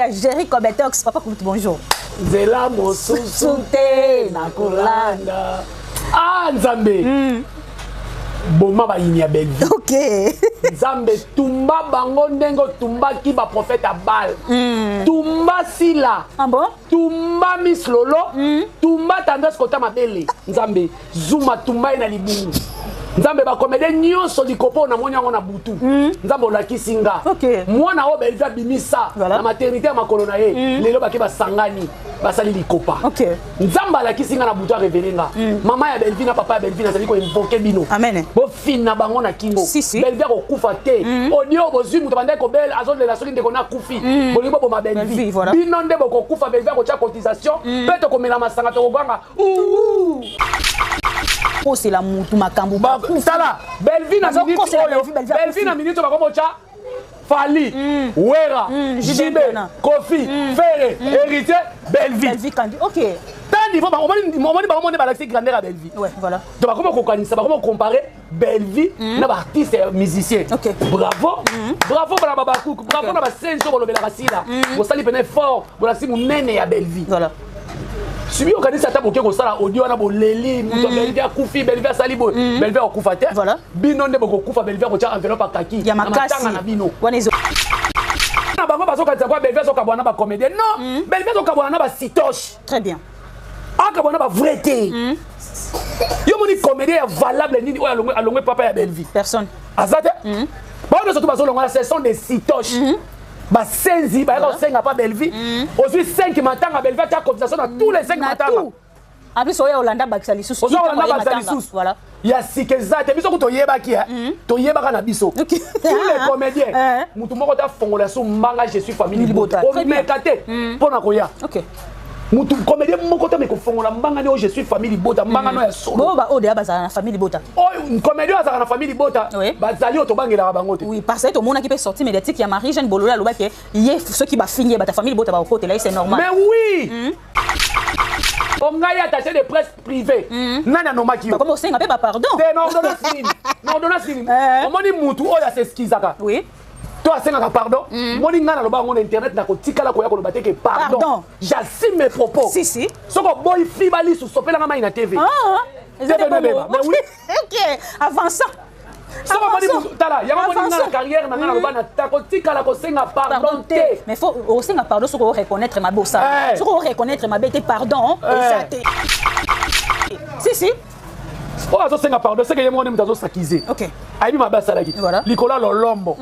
ya Jerry Cobetox. Papa kulutu, bonjour. Nzela mosusu te nakolanda. Ah Nzambe. Boma bayini ya Bellevue. Nzambe, tumba bango ndenge otumbaki baprofete ya Baal. Tumba Sila. Ah bon? Tumba Miss Lolo. Tumba Tendresse kota mabele. Nzambe, zuma tumba ye na libumu. Nzambe, bacomédien nyonso likopo namoni yango na butu. Nzambe olakisi nga. Mwana oyo Bellevue abimisa na maternité ya makolo na ye. Lelo bake basangani basali likopa. Nzambe alakisi nga na butu, arévéler nga. Mama ya Bellevue na papa ya Bellevue, nazali koinvoquer bino. Amen. Bofina bango na kingo. Si, si. Bellevue akokufa te. Odio bozwi moto bandaki kobela, azolela soki ndeko nakufi. Bolingi boboma Bellevue. Bellevue, voilà. Bino nde bokokufa. Bellevue akotya cotisation mpe tokomela masanga, tokoganga. Kosela mutu makambo. Tala Bellevue na minute Bazokosela oyo. Bellevue, Bellevue Bellevue na minute oyo bakomotya Fally, Wera, JB, JB, Kofi, Ferre, Héritier, Bellevue. Bellevue Kandi. Ta niveau omoni bango monde balakisi grandeur ya Bellevue. Ouais, voilà. Donc bakoma kokanisa, bakoma comparer Bellevue na baartiste ya musicien. Bravo, bravo bana babakuku, bravo na basenzi oyo bolobelaka Sila. Bosali pene fort, bolakisi monene ya Bellevue. Subi okanisi ata boke kosala audio wana, boleli moto ya Bellevue akufi, Bellevue asali boye. Bellevue akokufa te. Bino nde bokokufa. Bellevue akotya enveloppe akaki Ya na makasi. matanga na bino. Wana ezo Na bango bazokanisa kwa Bellevue azokabwana na bacomédien. Non, Bellevue azokabwana na basitoche. Très bien. Akabwana na bavrai te. Yo moni comédien ya valable nini oyo alongwe papa ya Bellevue? Personne. Aza te. Bango nyonso to bazolongwana, ce sont des sitoches, basenzi bayaka kosenga pa Bellevue. Ozwi 5 matanga, Bellevue atia cotisation na tous les 5 Na matanga. tout. En plus oyo olanda bakisa lisusu. Oza Kita kolanda moye bakisa matanga. lisusu. Voilà. Ya sika eza te. Biso ku toyebaki, toyebaka na biso. Ok. Tous les comédiens, mutu moko te afongola so mbanga "Je suis famille Libota. Libota". Très bien. Omeka te mpo na koya. Mutu comédien moko te me kofongola mbanga nde oyo "Je suis famille Libota", mbanga no ya solo. Bo ba oyo deya bazala na famille Libota. Oyo comédien azalaka na famille Libota, bazali oyo tobangelaka bango te. Oui, parce que tomonaki mpe sortie médiatique ya Marie Jeanne Bololo, alobaki ye soki bafingi ye, bata famille Libota bakokotela ye, c'est normal. Mais oui, o ngai attaché de presse privé, nani anomaki yo? Bakoma osenga mpe bapardon. Te, na ordonnance nini? Na ordonnance nini? Omoni mutu oyo as'excusaka to asengaka pardon, moni ngai naloba yango na internet, nakotikala koya koloba te ke pardon. Pardon. J'assume mes propos. Si, si. Soki oboyi fi balisu sopelanga mai na TV. Ah, eza TV te bongo. beba. Mais oui. Ok, avançant. Soki omoni mutu, tala yango, moni ngai na carrière na ngai naloba na takotikala kosenga pardon te. Mais faut osenga pardon soki oreconnaître mabe osala. Soki oreconnaître mabe te, pardon eza te. Si, si. Oyo azosenga pardon, seke ye moko nde moto azosakize. Ayebi mabe asalaki. Likolo ya lolombo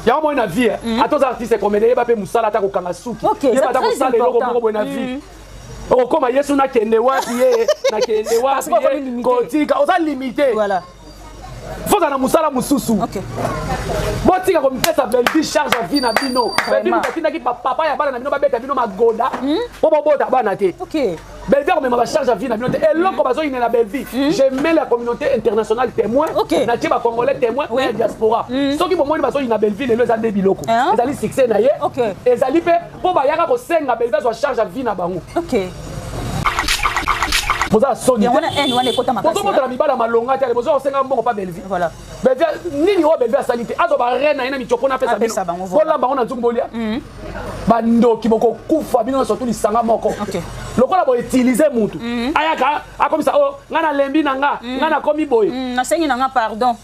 yango moi na vie, ata oza artiste comédien, yeba mpe mosala, ata kokanga suki, yeba ata très kosala eloko important. moko boye na vie. Okokoma Yesu, nakende wapi ye, nakende wapi Parce que ye? limité. Kotika oza limité. Fozala na mosala mosusu. Botika komipesa Bellevue charge ya vie na bino. Bellevue moto atindaki bapapa ya bana na bino babeta bino magoda mpo bobota bana te. Bellevue akomema bacharge ya vie na bino te. Eloko bazoyinela Bellevue, je mets la communauté internationale témoin, natie bacongolais témoin na ya diaspora. Soki bomoni bazoyina Bellevue lelo, eza nde biloko ezali succès na ye, ezali mpe mpo bayaka kosenga Bellevue azwa charge ya vie na bango. Boza soni. Yango wana haine wana ekota makasi. Bozobotala mibala malonga te, boza kosenga mbongo pa Bellevue. Bellevue nini oyo Bellevue asali te? Azwa bareine na ye na michopo na apesa bino, Apesa bango, voilà. bolamba bango na nzungu, bolia. Bandoki, bokokufa bino nyonso tu lisanga moko. Lokola boutiliser mutu ayaka akomisa oyo ngai nalembi na nga, ngai nakomi boye. Nasengi na nga pardon,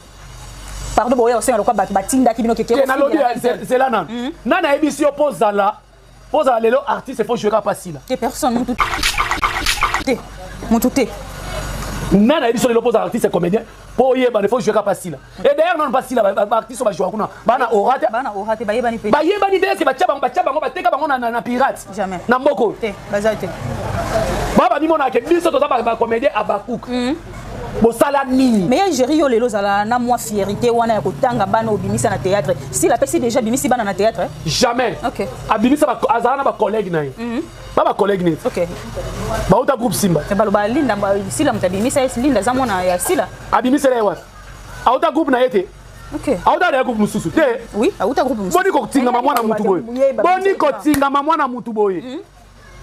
pardon, boya osenga lokwa bato batindaki bino keke. Te, nalobi zela nanu. Nani ayebisi yo mpo ozala lelo artiste, faut jouer kaka pasila? Te, personne, mutu te, mutu te. Nani ayebisi yo lelo mpo ozala artiste comédien, mpo oyebana, faut jouer kaka pasila? Et d'ailleurs nanu pasila, baartiste oyo bajouaka kuna bana ora te. Bana ora te, bayebani mpe. Bayebani te. Eske batia bango, bateka bango na pirate? Jamais. Na mboka oyo? Te, baza te. Ba bamimonaka biso toza bacomédien abakouk, bosala nini? Mais ya Géri, yo lelo ozala na mwa fierté wana ya kotanga bana obimisa na théâtre. S'il apesi déjà abimisi bana na théâtre? Jamais. Abimisa, azala na bacollègue na ye, bacollègue neti bauta groupe Simba. Baloba Linda, Sila moto abimisa ye, Linda aza mwana ya Sila. Abimisela ye wapi? Auta groupe na ye te. Auta na ye groupe mosusu te. Oui, auta groupe mosusu. Boni kotingama mwana mutu boye? Boni kotingama mwana mutu boye?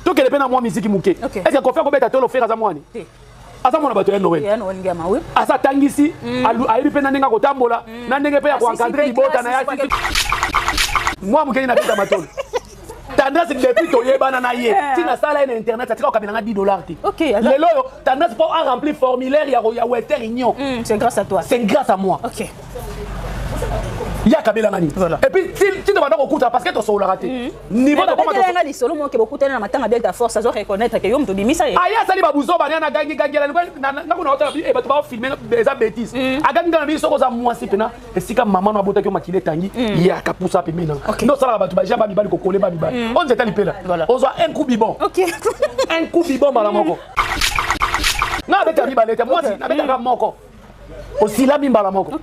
Tokende mpe na mwa misiki moke. Est-ce Kofi akobeta tolo? Ferre aza mwani, aza mwana bato ya Noel. Ya Noel Ngiama, oui. Aza tangisi, ayebi mpe na ndenge akotambola, na ndenge mpe ya koencadrer libota na ye. Mwa mokeni na beta matolo. Tendresse, depuis toyebana na ye, ntina asala ye na internet, atika kokabela nga 10 $ te. Lelo oyo Tendresse, mpo aremplir formulaire ya Western Union, C'est grâce à toi. C'est grâce à moi. Ye akabelanga nini? Et puis ntina banda kokuta, parce que tosololaka te niveau. Tokomabetelanga lisolo moke, bokutani na matanga Delta Force, azo reconnaître ke yo moto obimisa ye. Aye, asali babuzoba ne nagangi gangela ngakuna otala bato baofilme, eza bétise. Agangi nga na biso, soki oza mwasi mpena, esika mama no abotaki yo, makili etangi, yaka pusa pembeni nanga. Nde osalaka bato baja bamibali kokole bamibali oyo nzeta lipela, ozwa un coup bibon, un coup bibon mbala moko. Nga abetaka mibale te, mwasi nabetaka moko, osilami mbala moko.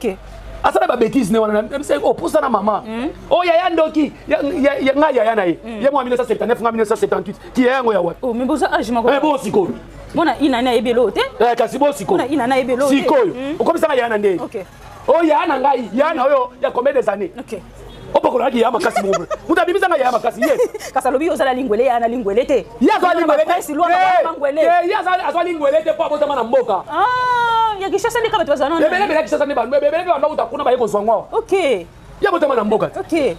Asala babétise ne wana, opusa na mama o yaya ndoki nga yaya na ye, ye mwa 1979, nga 1978, ki yaya yango ya wapi? Mais boza âge moko. Bo sikoyo. Mona inani ayebi eloko te. Kasi bo sikoyo. Mona inani ayebi eloko te. Sikoyo okomisanga yaya na nde oyo yaya na ngai, yaya na oyo ya combien des années? Opakolaki yaya makasi moko, moto abimisanga yaya makasi ye. Kasi alobi ozala lingwele, yaya na lingwele te. Ye azwa lingwele te, ye azwa lingwele te mpo abotama na mboka. Ya Kinshasa nde ka bato bazala. Ebele ebele ya Kinshasa nde ebele mpe banda kuta kuna baye kozwa ngo awa. Ye abotama na mboka te.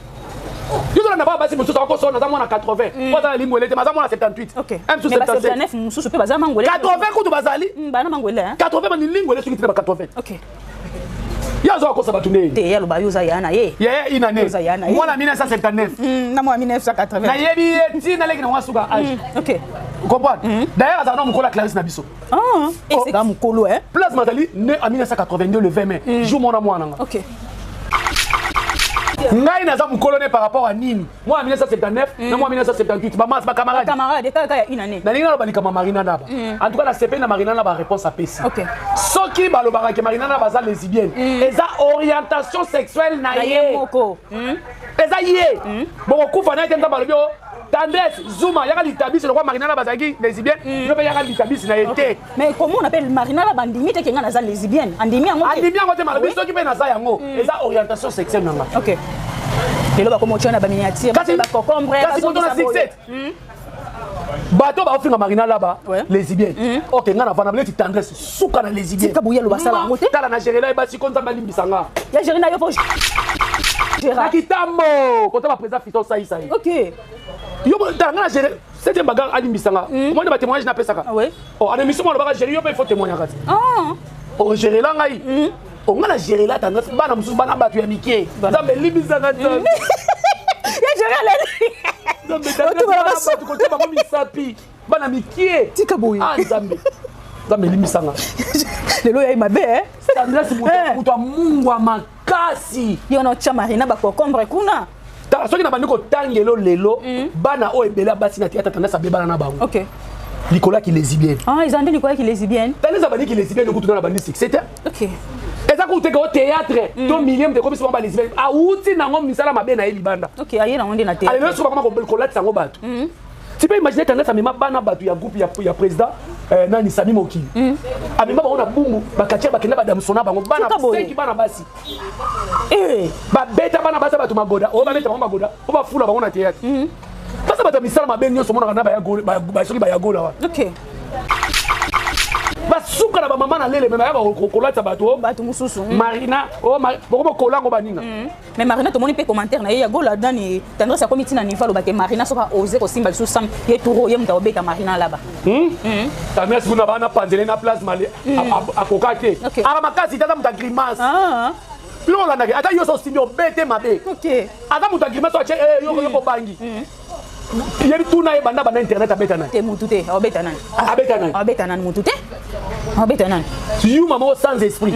Yo tolanda baa basi mosusu akosona, aza mwana 80 po aza na lingwele te, aza mwana 78. M mosusu mpe baza mangwele. 80 kutu bazali. Bana mangwele. 80 bani lingwele soki tina ba 80. Ye azo akosa bato ndenge. Te, ye aloba yo oza ya na ye. Yaya inane. Oza ya na ye. Mwana 1979. Na mwana 1980. Nayebi ye ntina leki na mwa suka âge. Comprendre, d'ailleurs azala na mokolo ya Clarisse na biso. Ah, oh, mokolo, hein? Place mazali né en 1982 le 20 mai, jour mona mwana nga. Ngai naza mokolo ne par rapport à nini? Mwana 1979 na mwana 1978, bamas bacamarade. Camarade kaka ya une année. Nalingi naloba likambo ya Marina Naba. En tout cas nasepeli na Marina na baréponse apesi. Soki balobaka ke Marina Naba aza lesbienne, eza orientation sexuelle na ye moko. Eza ye bokokufa na ye te. Nzambe alobi o Tendresse Zuma yaka litabisi lokwa Marina Naba azalaki lesbienne, yo mpe yaka litabisi na ye te. Mais comment on appelle Marina Laba andimi te ke nga naza lesbienne? Andimi yango te. Andimi yango te. Malobi soki mpe naza yango, eza orientation sexuelle na nga. Ok, lelo bakoma otya na baminiature baconcombre. Kasi moto na succès, bato baofinga Marina Laba lesbienne, ok, nga na vanda neti Tendresse suka na lesbienne. Tika boye, aloba asala yango te. Tala na gérela ye basi ko Nzambe alimbisa nga. Ya géri na yo po. Na kitambo kota baprésident Fiston Saisa ye. Yo tala nga na géré septième bagarre, alimbisa nga, omoni batémoignage napesaka. Oh, ana émission mo alobaka géri yo mpe il faut témoignaka ti ogérela ngai, onga na gérela Tendresse, bana mosusu, bana bato ya mike, Nzambe elimbisanga, Nzambe. Ya géri aleli. Nzambe, kotia bango misapi, bana mikie. Tika boye. Ah Nzambe, Nzambe elimbisanga. Lelo yayi mabe. Tendresse moto amungwa makasi. Yo na otya Marina baconcombre kuna. Tala, soki na bandi kotangelo lelo, bana oyo ebele ya basi na théâtre, Tendresse abebana na bango likolo ya kilesbienne. Ah, eza nde likolo ya kilesbienne. Tendresse abandi kilesbienne kutu na bandi succès te. Eza kutu teke o théâtre to milieu te komisi bango balesbienne, awuti nango misala mabe na ye libanda. Ok, aye nango nde na théâtre. Alelo soki bakoma kolatisa yango bato, tu peux imaginer, Tendresse amema bana bato ya groupe ya président nani, Sami Mokili, amema bango na Bumbu, bakatia, bakenda badamsona bango bana 5, bana basi. Babeta bana basi bato magoda oyo, babeta bango magoda oyo, bafula bango na théâtre. Basa bato ya misala mabe nyonso omonaka na soki bayagola wana, basuka na bamama na lele, me bayaka kolatisa bato. Bato mosusu. Marina boko bokolango baninga. Mais Marina, tomoni mpe commentaire na ye ya Gola nani, Tendresse akomi ntina niveau alobake Marina soki aose kosimba lisusu sam ye turo, ye moto akobeta Marina Laba. Tendresse kuna bana panzele na place male akoka te, aka makasi te, aza moto ya grimace. Biloko olandaki, ata yo so osimbi obete mabe. Aza moto ya grimace, atie yo kobangi yebi tuna ye banda banda internet abeta nani. Te, mutu te, abeta nani? Abeta nani? Abeta nani? Mutu te, abeta nani? Yuma moko sans esprit.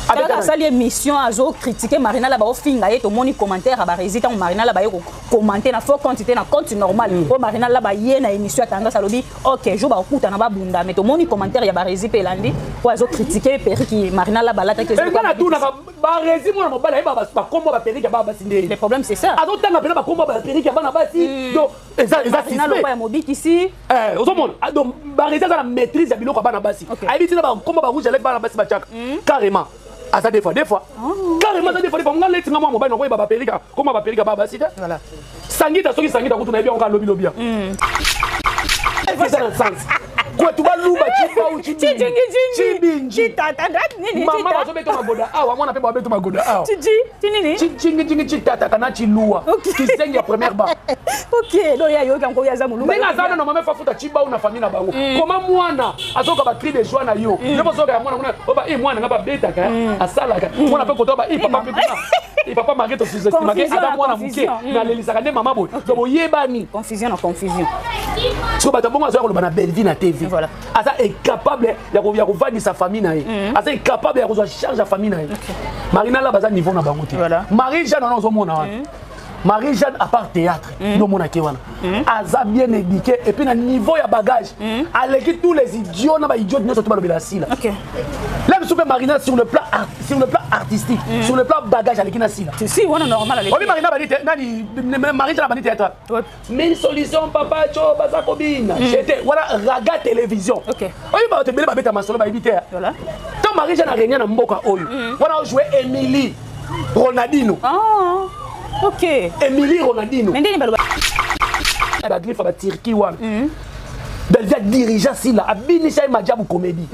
Kaka asali émission, azocritique Marina Laba, ofinga ye. Tomoni commentaire ya Baresi ntango Marina Laba ye kocommenter na faux compte te, na compte normal oyo Marina Laba ye na émission ya Tendresse, alobi ok, jour bakokutana babunda. Mais tomoni commentaire ya Baresi mpe elandi oyo azocritique perruque Marina Laba alataki. Eza natunaka Baresi, mwana mobali ayeba bakombo ya baperruque ya bana basi nde. Le problème, c'est ça. Azotanga mpena bakombo ya baperruque ya bana basi, donc eza eza ya mobikisi. Ozomona, donc Baresi aza na maîtrise ya biloko ya bana basi, ayebi ntina bakombo barouge aleki bana basi batiaka carrément. Aza des fois des fois carrément, aza des fois des fois. Nga leti nga mwana mobali nakoyeba baperruque, koma baperruque ya bana basi te. Sangita, soki Sangita kutu nayebi yango kaka lobi lobi ya eza na sens. Kwetu baluba cibau cibinji. Mama bazobeta magoda awa, mwana mpe babeta magoda awa. Cijingi citatata na ciluwa. Kizengi ya première ba. Ok, donc ya yoka nko ya za muluba. Ndenge aza na mama fafuta cibau na famille na bango. Koma mwana azoka ba cri de joie na yo. Yo bozoka ya mwana kuna, oba i mwana nga babetaka, asalaka. Mwana pe kotoba i papa pe kuna. I papa malgré to sous-estimaka ata mwana moke, nalelisaka nde mama boye. Donc boyebani. Confusion na confusion. Soki bato bongo azoya koloba na Bellevue na TV. Voilà. Aza incapable ya kovandisa famille na ye. Aza incapable ya kozwa charge ya famille na ye. Marina Laba aza niveau na bango te. Marie Jeanne wana ozomona wana. Marie Jeanne à part théâtre, nde omonaki wana. Aza bien éduqué et puis na niveau ya bagage. Aleki tous les idiots na ba idiots nyonso to balobela sila. Là biso mpe Marina sur le plan sur le plan artistique, sur le plan bagage aleki na sila. Si wana normal aleki. Obi Marina bani te nani Marie Jeanne bani théâtre. Mille solutions papa cho baza kobina. J'étais voilà raga télévision. Oyo ba tebele ba beta masolo ba ibite. Voilà. Tant Marie Jeanne a régné na mboka oyo. Voilà on jouait Émilie Ronaldinho. Ah. Ok. Émilie Ronaldinho. Mais ndeni baloba. Ba griffe ba Turquie wana. Belvia dirigeant Sila abinisa ye Majabu comédie.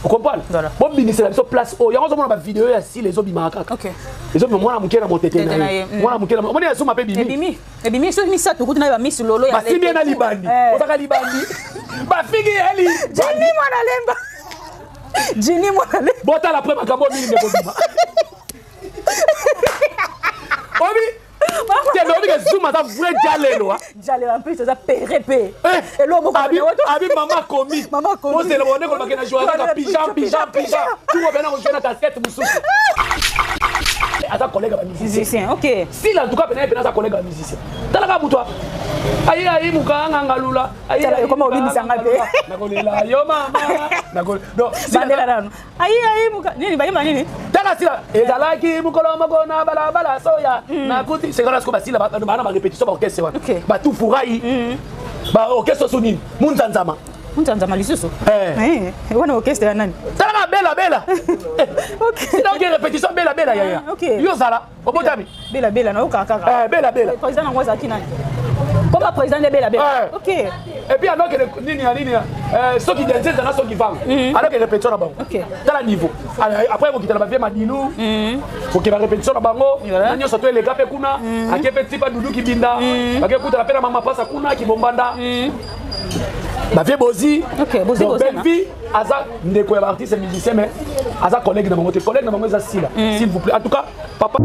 Vous comprenez? Voilà. Bon binisa la biso place oyo. Yango ozomona ba vidéo ya Sila ezobimaka kaka. Ezobima mwana moke na motete na ye. Mwana moke na omoni ya Zuma pe bimi. Ebimi. Ebimi soki misato kutu na ba miss lolo ya. Basimbi ye na libandi. Ozaka libandi. Bafiki ye li. Jimmy mwana lemba. Jimmy mwana lemba. Botala après makambo mingi ndeko bima. Obi te mais obi ke Zuma aza vrai jalelo. Jalelo en plus aza pere pe. Eloko abi abi mama komi. Mama komi. Ozela bonde ko bakena jouer kaka pigeon pigeon pigeon. Tu vois bena ko jouer na casquette mususu. Aza collègue ba musicien. OK. Si en tout cas bena bena aza collègue ba musicien. Talaka mutu. Aye aye mukanga ngalula. Aye aye koma obimisa nga pe. Nakolela yo mama. Nakol. Donc bandela nanu. Aye aye muka nini bayemba nini? Tala sila ezalaki mokolo moko na balabala soya nakuti sekala siko basila bana ba répétition ba orchestre wana. Ba tout furai. Ba orchestre so nini? Munzanzama. Munzanzama lisusu. Wana orchestre ya nani? Tala bela bela. Ok. Sila oke répétition bela bela ya ya. Yo zala obotami. Bela bela na oka kaka. Bela bela. Président nango azalaki nani? Comme président de bela bela. Ok. Et puis alors que nini ya nini soki denzel na soki vang. Alors que répétition na bango. Tala niveau. Après ko kitala ba vie madilu. Faut que ba répétition na bango. Na nyoso to eleka pe kuna. Ake pe tipa dudu kibinda. Ake kuta pe na mama pasa kuna kibombanda. Ba vie bozi. Ok, bozi bozi. Belle vie aza ndeko ya ba artiste musicien mais aza collègue na bango te. Collègue na bango eza sila. S'il vous plaît. En tout cas, papa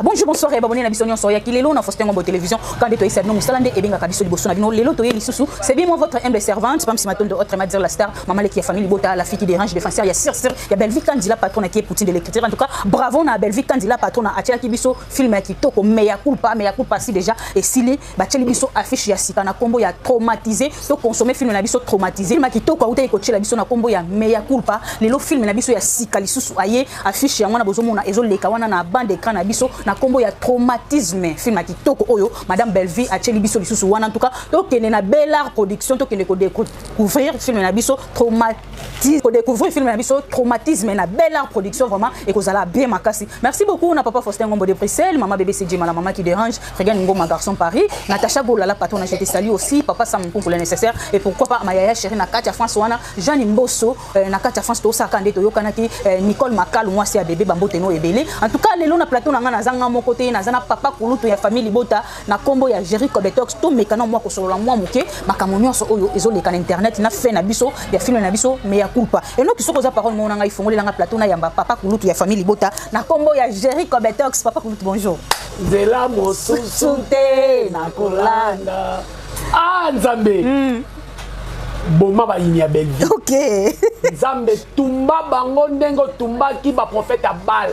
Bonjour, bonsoir, et abonné na biso nyonso ya kilelo na Faustin Ngombo télévision quand toyei sa bino musala nde ebengaka biso liboso na bino lelo toyei lisusu. C'est bien moi votre humble servante Pam Simatondo, autrement dire la star maman leki ya famille Bota, la fille qui dérange défenseur ya sir sir ya Bellevue Kandila patron qui est Poutine de l'écriture. En tout cas bravo na Bellevue Kandila patron na atiaki biso film ya kitoko mais ya culpa mais ya culpa si déjà et sili batieli biso affiche ya sika na kombo ya traumatisé to consommer film na biso traumatisé film ya kitoko auta ekotiela biso na kombo ya mea culpa lelo film na biso ya sika lisusu aye affiche yango na bozomona ezoleka wana na bande d'écran na biso na kombo ya traumatisme film ya kitoko oyo madame Bellevue atieli biso lisusu wana. En tout cas tokende na Bellart production tokende ko découvrir film na biso traumatisme ko découvrir film na biso traumatisme na Bellart production vraiment ekozala bien makasi. Merci beaucoup na papa Faustin Ngombo de Bruxelles, maman bébé CJ la maman qui dérange, Regan Ngoma garçon Paris, Natacha Gola la patronne, je te salue aussi, papa Sam pour le nécessaire et pourquoi pas ma yaya chérie na Katia France wana, Jeanne Mbosso na Katia France to saka nde to yokanaki Nicole Makalu moi c'est bébé bambote no ebele. En tout cas lelo na plateau na nga na zanga moko moko te, naza na papa kulutu ya famille libota na kombo ya Jerry Cobetox. Tomeka na mwa kosolola mwa moke makambo nyonso oyo ezoleka na internet na fin na biso ya film na biso mea culpa. Enoki, soki oza parole moko na ngai, fongolelanga plateau na yamba papa kulutu ya famille libota na kombo ya Jerry Cobetox. Papa kulutu, bonjour. Nzela mosusu te na kolanda. Ah, Nzambe, boma bayini ya Bellevue. Nzambe, tumba bango ndenge otumbaki baprofete ya Bal.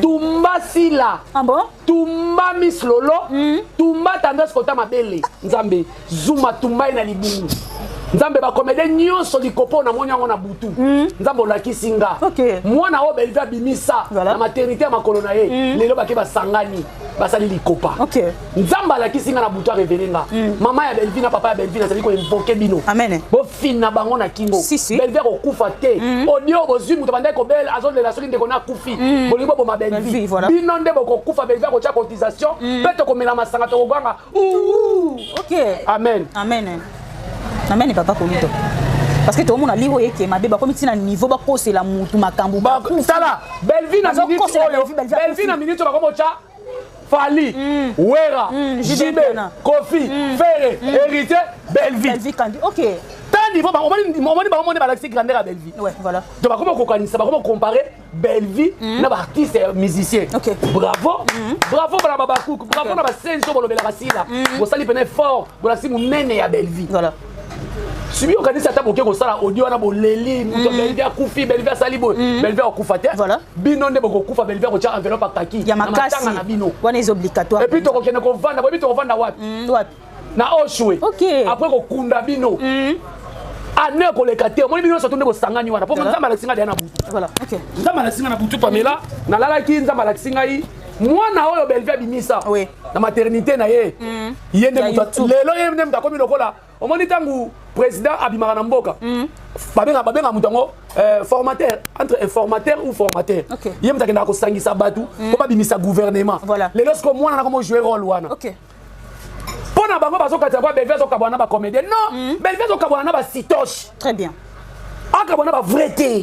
Tumba Sila. Ah bon? Tumba Miss Lolo. Tumba Tendresse kota mabele. Nzambe, zuma tumba ye na libumu. Nzambe, bacomédien nyonso likopo namoni yango na butu. Nzambe olakisi nga mwana oyo Bellevue abimisa na maternité ya makolo na ye. Lelo bake basangani, basali likopa. Nzambe alakisi nga na butu, arévéler nga mama ya Bellevue na papa ya Bellevue. Nazali koinvoquer bino. Amen. Bofina bango na kingo. Si, si. Bellevue akokufa te. Odio bozwi moto bandaki kobela, azolela soki ndeko na akufi, bolingi boboma Bellevue. Bellevue, voilà. Bino nde bokokufa. Bellevue akotia cotisation mpe tokomela masanga, tokoganga. Amen. Amen, amen, papa koluto, parce que toomona liro eke mabe, bakomi ntina niveau bakosela mutu makambo. Tala Bellevue na minute Bazokosela oyo. Bellevue, Bellevue Bellevue na akufi. minute oyo bakomi otya Fally, Wera, JB, JB, Kofi, Ferre, Héritier, Bellevue. Bellevue Kandi, ok. Ta niveau omoni bango moni balakisi grandeur ya Bellevue. Ouais, voilà. Donc bakoma kokanisa, bakoma kocomparer Bellevue na baartiste ya musicien. Bravo, bravo bana babakuku, bravo na basenzi oyo bolobelaka Sila. Bosali pene fort, bolakisi monene ya Bellevue. Subi okanisi ata boke kosala audio wana, boleli moto, Bellevue akufi, Bellevue asali boye. Bellevue akufa te. Bino nde bokokufa. Bellevue akotya enveloppe akaki ya makasi. Matanga na bino. Wana eza obligatoire. Et puis tokokende kovanda, boyebi tokovanda wapi? Wapi? Na Oshwe. Après kokunda bino, ane koleka te. Omoni bino nyonso to nde bosangani wana mpo Nzambe alakisi ngai deya na butu. Voilà, ok. Nzambe alakisi ngai na butu, Pamela, nalalaki, Nzambe alakisi ngai mwana oyo Bellevue abimisa na maternité na ye. Ye nde Ya moto YouTube. Lelo ye nde moto akomi lokola, omoni ntango président abimaka na mboka, babenga moto yango formateur, entre informateur ou formateur. Ye moto akendaka kosangisa bato mpo babimisa gouvernement. Lelo siko mwana nakomo jouer rôle wana. Mpo na bango bazokatisa kwa Bellevue azokabwana na bacomédien. Non, Bellevue azokabwana na basitoche. Très bien. Akabwana bavrai te.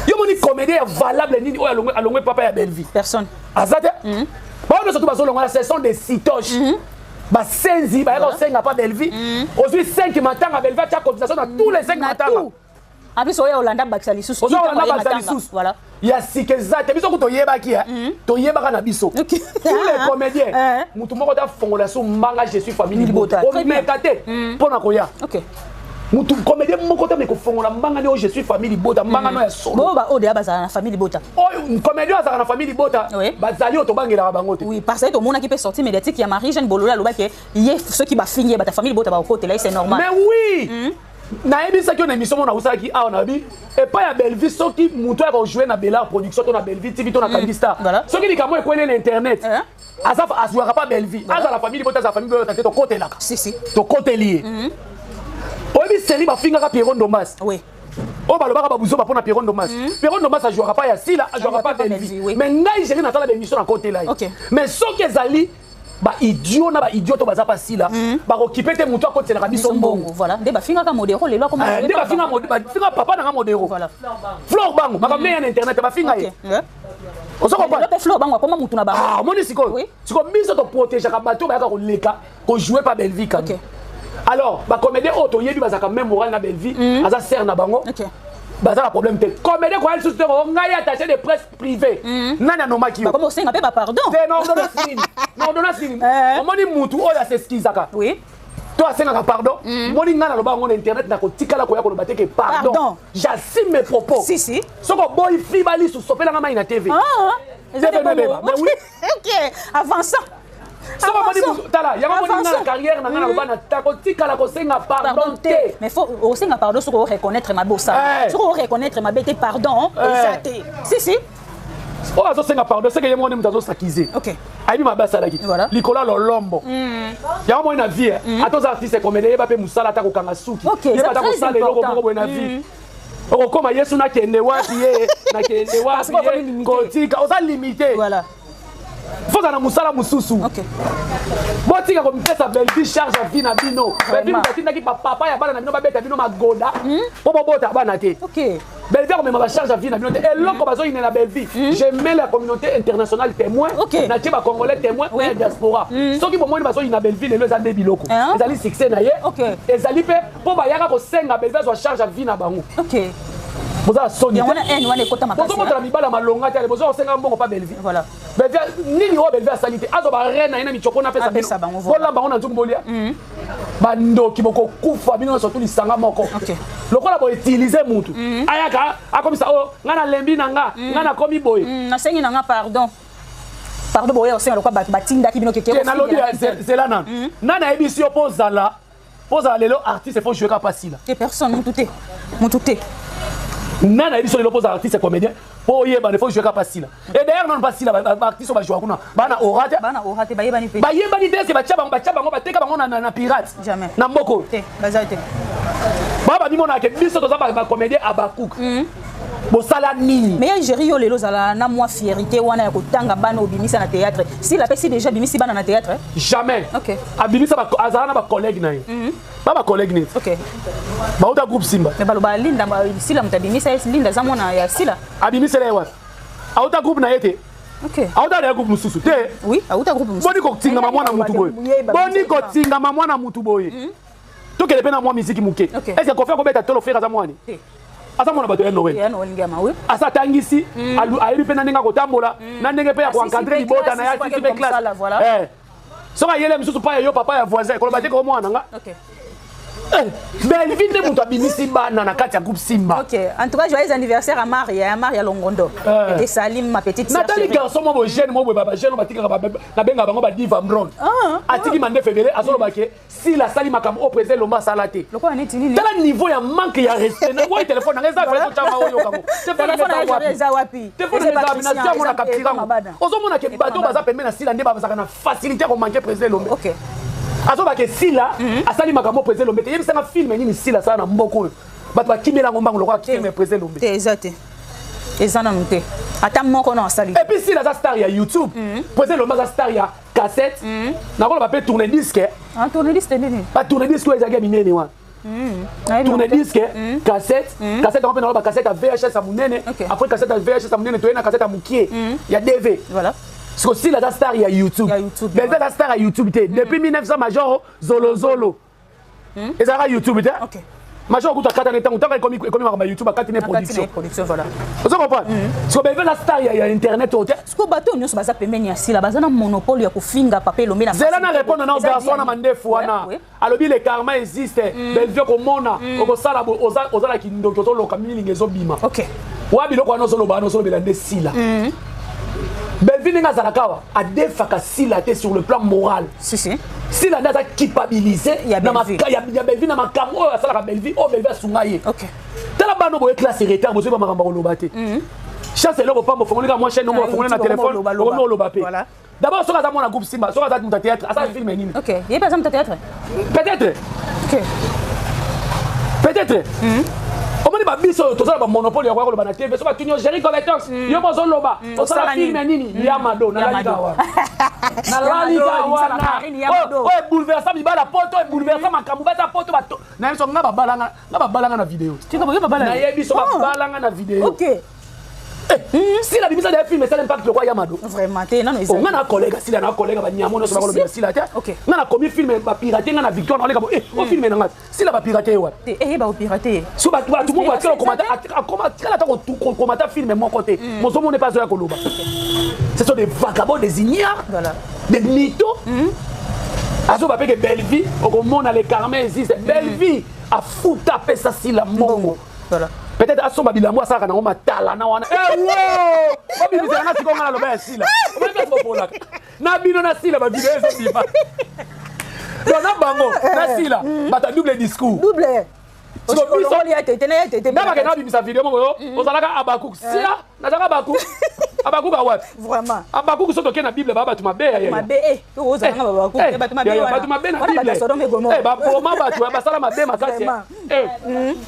Yo moni comédien ya valable nini oyo alongwe papa ya Bellevue? Personne. Aza te. Bango nyonso tu bazolongwana, ce sont des citoches, basenzi bayaka kosenga pa Bellevue. Ozwi 5 matanga, Bellevue atia cotisation na tous les 5 Na matanga. tout. En plus oyo olanda bakisa lisusu. Oza Tika olanda oye bakisa matanga. lisusu. Voilà. Ya sika eza te. Biso ku toyebaki, toyebaka na biso. Tous les comédiens, mutu moko ta fongola so mbanga "Je suis famille Libota." libota." Très bien. Omeka te mpo na koya. Mutu comédien moko te me kofongola mbanga nde oyo "Je suis famille libota", mbanga no ya solo. Bo ba oyo deya bazala na famille libota. Oyo comédien azalaka na famille libota, bazali oyo tobangelaka bango te. Oui, parce que tomonaki mpe sortie médiatique ya Marie Jeanne Bolola, alobaki ye soki bafingi ye, bata famille libota bakokotela ye, c'est normal. Mais oui, nayebisaki yo na émission moko nakosalaki awa, na bi epai ya Bellevue, soki moto ayaka kojouer na Bellar Production to na Bellevue TV to na Kandi Star, soki likambo ekweli na internet, aza azwaka pa Bellevue, azala famille libota, azala famille libota te, tokotelaka. Si, si. Tokoteli ye. Oyebi série bafingaka Pierrot Ndombasi, oyo balobaka babuzoba mpo na Pierrot Ndombasi. Pierrot Ndombasi azwaka pa ya Sila, azwaka pa Bellevue, mais ngai géri nasala baémission, nakotela ye. Mais soki ezali baidiot na baidiot to baza pa Sila, bakokipe te moto akotiselaka biso mbongo. Voilà, nde bafingaka Modero lelo akoma. Nde bafinga papa nanga Modero, Flore Bango, makambo nde ya na internet, bafinga ye. Ozo comprendre? Mpe Flore Bango akoma mutu na bango. Ah, omoni sikoyo, sikoyo biso toprotégeaka bato bayaka koleka kojouer pa Bellevue kani. Alors bacomédien oyo toyebi bazalaka même moral na Bellevue, aza sere na bango, baza na problème te. Comédien koya lisusu te ngai attaché de presse privé. Nani anomaki yo? Bakoma osenga mpe bapardon. Te, na ordonnance nini? Na ordonnance nini? Omoni mutu oyo as'excusaka to asengaka pardon, moni ngai naloba yango na internet, nakotikala koya koloba te ke pardon, j'assume mes propos. Si, si. Soki oboyi fiba lisu, sopelanga mai na TV. Eza TV mebeba. Mais oui. Ok, avançant. Soki omoni, tala yango, moni ngai na carrière na ngai naloba na takotikala kosenga pardon te. Mais faut osenga pardon soki oreconnaître mabe osala. Soki oreconnaître mabe te, pardon eza te. Si, si. Oyo azosenga pardon, seke ye moko nde moto azos'accuser. Ayebi mabe asalaki likolo ya lolombo. Yango moi na vie, ata oza artiste comédien, yeba mpe mosala, ata kokanga suki, yeba ata très kosala eloko important. moko boye na vie. Okokoma Yesu, nakende wapi ye, nakende wapi Parce que ye, kotika oza limité. Voilà. Faut Faut na musala mususu. Okay. Botika komipesa Bellevue charge ya vie na bino. Bellevue moto atindaki papa ya bana na bino babeta bino magoda mpo bobota bana te. Okay. Bellevue akomema bacharge ya vie na bino te. Eloko bazoyinela Bellevue, je mets la communauté internationale témoin, natie bacongolais témoin na ya diaspora. Soki bomoni bazoyina Bellevue lelo, eza nde biloko ezali succès na ye, ezali mpe mpo bayaka kosenga Bellevue azwa charge ya vie na bango. Boza soni, bozobotela mibala malonga te, boza kosenga mbongo pa Bellevue. Bellevue nini oyo Bellevue asali te? Azwa bareine na ye na michopo, napesa bino, bolamba bango na nzungu, bolia. Bandoki, bokokufa bino nyonso tu lisanga moko. Lokola boutiliser mutu, ayaka akomisa oyo ngai nalembi na nga, ngai nakomi boye. Nasengi na nga pardon, pardon, boya osenga lokola bato batindaki bino keke. Nalobi, zela nanu. Nani ayebisi yo mpo ozala lelo artiste, faut jouer kaka pasila? Te, personne, mutu te, mutu te. Nani ayebisi yo lelo mpo ozala artiste comédien, mpo oyebana, faut jouer kaka pasila? Et d'ailleurs nano pasila, baartiste oyo bajouaka kuna bana ora te. Bana ora te, bayebani mpe. Bayebani te. Eske batia bango, batia bango, bateka bango na pirate? Jamais. Na mboka oyo te, baza te. Ba bamimonaka ke biso toza bacomédien abakouk. Bosala nini? Mais ya Géri, yo lelo ozala na mwa fierté wana ya kotanga bana obimisa na théâtre. S'il apesi déjà bimisi bana na théâtre? Jamais. Abimisa, azala na bacollègue na ye, ba bacollègue neti bauta groupe Simba. Mais baloba Linda, Sila moto abimisa ye. Linda aza mwana ya Sila. Abimisela ye wapi? Auta groupe na ye te. Auta na ye groupe mosusu te. Oui, auta groupe mosusu. Boni kotingama mwana mutu boye? Boni kotingama mwana mutu boye? Tokende mpe na mwa misiki moke. Est ce que Kofi akobeta tolo? Ferre aza mwani, aza mwana bato ya Noel, asa atangisi, ayebi mpe na ndenge akotambola, na ndenge mpe ya koencadrer libota na ye, asisi mpe classe. Soki ayele mosusu pa ya yo, papa ya voisin koloba te ko mwana nga. Bellevue nde moto abimisi bana na kati ya groupe Simba. Ok, en tout cas, joyeux anniversaire à Maria, à Maria Longondo. Et Salim, ma petite sœur. Nathalie, garçon mo jeune mo boye, bajeune batikaka, nabengaka bango badiva mbron. Atiki mande février, azoloba ke Sila asali makambo oyo président Elomba asala te. Lokola neti nini? Tala niveau ya manque ya respect. Na oyo telefone nanga eza fale kotanga oyo kango. Telefone eza wapi? Telefone eza wapi? Na tia mona capture yango. Ozomona ke bato baza pembeni na Sila nde bazalaka na facilité ya komanquer président Elombe. Azobake Sila asali makambo président Elombe te. Yebisanga film nini Sila asala na mboka oyo bato bakimela yango mbango lokola film président Elombe? Te, eza te, eza nanu te, ata moko na asali. Et puis Sila aza star ya YouTube, président Elombe aza star ya cassette, nakoloba mpe tourne disque. Tourne disque nini? Batourne disque oyo ezalaki ya minene wana, tourne disque, cassette. Cassette yango mpe naloba cassette ya VHS ya monene. Après cassette ya VHS ya monene, toye na cassette ya mokie ya DV. Siko Sila aza star ya YouTube, Bellevue aza star ya YouTube te. Depuis 1900, Major Zolozolo ezalaka YouTube te. Major kuta akata ne ntango ekomi makambo ya YouTube, akati ne production. Ozo comprendre? Siko Bellevue aza star ya internet oyo te. Siko bato nyonso baza pembeni ya Sila baza na monopole ya kofinga papa Elombe na Zela na répondre na garçon wana mandefu wana. Alobi le karma existe. Bellevue komona okosala, ozala kindoki, ozoloka milinga ezobima wa biloko wana ozoloba wana, ozolobela nde Sila. Bellevue ndenge azalaka awa, adefaka Sila te sur le plan moral. Si, si. Sila nde aza culpabilisé ya Bellevue na makambo oyo asalaka Bellevue, oyo Bellevue asunga ye. Tala bana boye, classe retard, bozoyeba makambo koloba te. Chance eloko pamba, ofongoli kaka mwa chaîne moko, bafongoli na telefone, okomi oloba mpe. D'abord soki aza mwana groupe Simba, soki aza moto ya théâtre, asala film nini? Ye mpe aza moto ya théâtre. Peut-être, peut-être. Omoni babiso oyo toza na bamonopole ya koya koloba na TV. So batuni yo Géri Collectors, yo bozoloba osala film nini? Ya Mado, nalalika wana, nalalika wana oyo ebouleversa mibala poto, ebouleversa makambo bata poto. Bato na biso nga babalanga, nga babalanga na video, nayebi so babalanga na video. Sila bimisa da film esala impact lokwa ya Mado. Vraiment te, nano eza. Nga na collègue Sila, na collègue banyamo nyonso bakolobela Sila te. Nga na komi film bapirate nga na victoire, naoleka bo o film na nga Sila bapirate ye wapi? Te, eyeba opirate ye. So bato moko batikala komata, atikala ata komata film moko te, mozomona mpe azoya koloba. Ce sont des vagabonds, des ignares, des mythos. Azoba mpe ke Bellevie okomona le karma existe. Bellevie afuta, apesa Sila mbongo. Peut-être asomba bilambo asalaka nango matala na wana. Ewo babimisaka nga sikoyo, nga naloba ya Sila obolaka na bino na Sila, bavideo ezobima. Donc na bango na Sila, bato ya double discours. Double. Nga bakenda babimisa video moko, yo ozalaka Abakuk. Sila nazalaka Abakuk, Abakuk awapi? Vraiment. Abakuk, so tokei na Bible, baa bato mabe. Bato mabe na Bible, baboma bato, basala mabe makasi.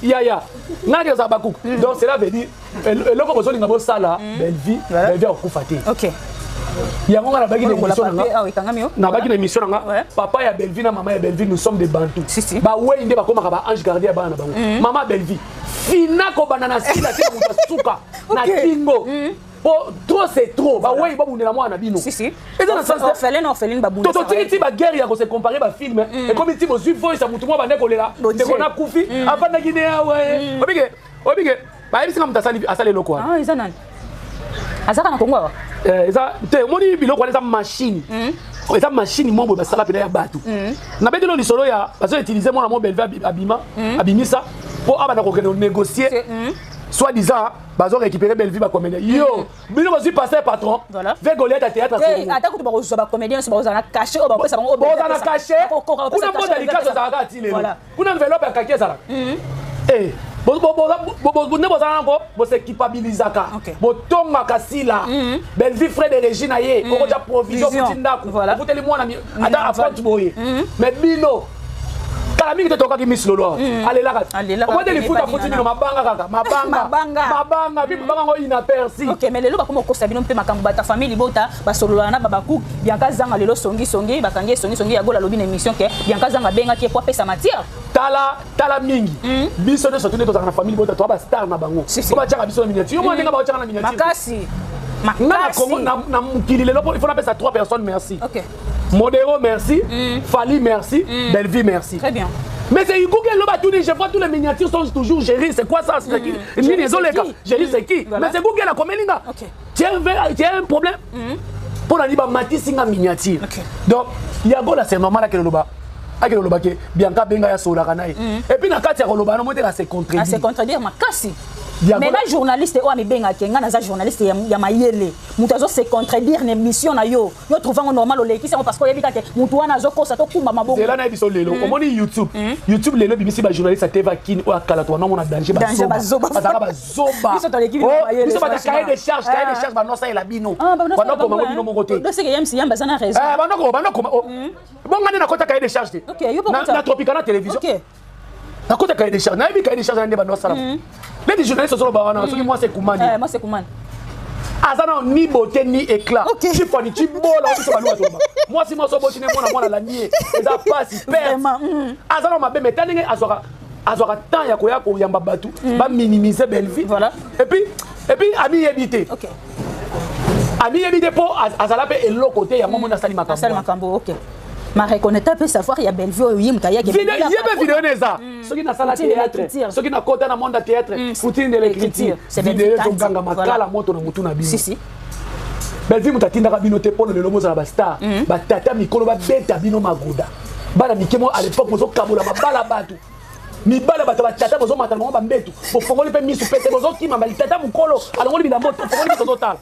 Yaya, nga nake ozala Abakuk. Donc cela veut dire eloko bozolinga bosala Bellevue, Bellevue akokufa te. Yango nga nabaki na émission na nga, nabaki na émission na nga, papa ya Bellevue na mama ya Bellevue, nous sommes des Bantu. Bawei nde bakomaka ba ange gardien ya bana na bango. Mama Bellevue fina kobanda na sila te, moto asuka na kingo po trop c'est trop. Bawei babundela mwana na bino, eza na sens. Orphelin, orpheline babunda. Totiki ti baguerre ya kose comparer bafilm. Ekomi ti bozwi voice ya motu moko bande kolela, ndeko nakufi, avandaki ne awa. Obike, obike, bayebisinga moto asali eloko wana. Eza nani? Azaka na Kongo awa? Eza te. Omoni biloko wana eza machine, eza machine moko boye basala mpena ya bato. Nabeteli lisolo ya bazo utiliser mwana mo Bellevue abima, abimisa mpo abanda kokende négocier, soit disant bazo récupérer Bellevue. Bacomédien yo bino bozwi pasteur patron ve Goliath ya théâtre. Ata kutu bakozwa bacomédien nyonso, bakozala na cachet oyo bakopesa bango. Bozala na cachet kuna, mbota likaso ezalaka ati lelo kuna, enveloppe ya kaki ezalaka nde bozala nango. Bosekipabilizaka, botongaka sila Bellevue, frais de régie na ye, okotya provision, okuti ndako, okuteli mwana ata acompte boye. Mais bino kala mingi te tokaki Miss Lolo awa, alelaka okote lifuta, futi bino mabanga kaka, mabanga, mabanga, mpe mabanga ngo inaperçu. Ok, mais lelo bakoma kokosa bino mpe makambo. Bata famille libota basolola na babaku. Bianca Zanga lelo songisongi, bakangi ye songisongi. Ya Gola alobi na émission ke Bianca Zanga abengaki ye po apesa matière. Tala, tala mingi, biso nyonso tune tozalaka na famille bota, toa bastar na bango po batiaka biso na miniature. Yo mwana ndenge baotiaka na miniature. Makasi. Nga na Congo, na mokili lelo, il faut napesa trois personnes merci. Modero merci, Fali merci, Bellevue merci. Très bien. Mais c'est Google le batuni, je vois tous les miniatures sont toujours Géry, c'est quoi ça? C'est qui? Nini ezoleka. Géry c'est qui? Mais c'est Google la komelinga. Tu as un problème? Pour la liba matisi nga miniature. Donc Yagola, c'est normal que loba. Akende koloba ke Bianca benga ya solaka na ye. Et puis na kati ya koloba no moteka se contredire. Se contredire makasi. Mais ba journaliste oyo amibengaki nga naza journaliste ya mayele, moto azo se contredire na émission na yo, yo trouve yango normal, olekisi yango parce que oyebi kaka motu wana azokosa, tokumba mabongo. Zela na biso lelo, omoni YouTube, YouTube lelo ebimisi bajournaliste ya TV Kini oyo akala to banamona danger. Bazoba, bazalaka bazoba. Biso toleki. Biso bata cahier de charge, cahier de charge banosalela bino, banokoma ngo bino moko te. Doseke yemsi yamba aza na raison. Banokoma bonga nde nakota cahier de charge te na Tropicana Télévision. Nakota cahier de charge, nayebi cahier de charge nde bando asala. Neti journaliste ozoloba wana, soki mwasi ekumani, mwasi ekumani, aza na ni beauté ni éclat, tifani tibola biso baluka toloba mwasi mwasi oboti ne mwana, mwana alandi ye, eza pasi perte. Aza na mabe, mais ta ndenge azwaka temps ya koya koyamba bato baminimiser Bellevue. Et puis amiyebi te, amiyebi te mpo azala mpe eloko te. Yango moni asali makambo. Makambo, ok. Ma reconnaître mpe savoir ya Bellevue oyo ye moto ayaki. Ye mpe video wana eza soki nasala théâtre, soki nakota na monde ya théâtre, poutine de l'écriture, video ezoganga makala moto na motu na bino. Bellevue moto atindaka bino te mpono lelo bozala bastar. Batata mikolo babeta bino magoda, bana mike mo à l'époque bozokabola mabala bato, mibala bato, batata bozomata bango bambetu, bofongoli mpe misu pese, bozokima. Tata mokolo alongoli bilamba, ofongoli miso ozotala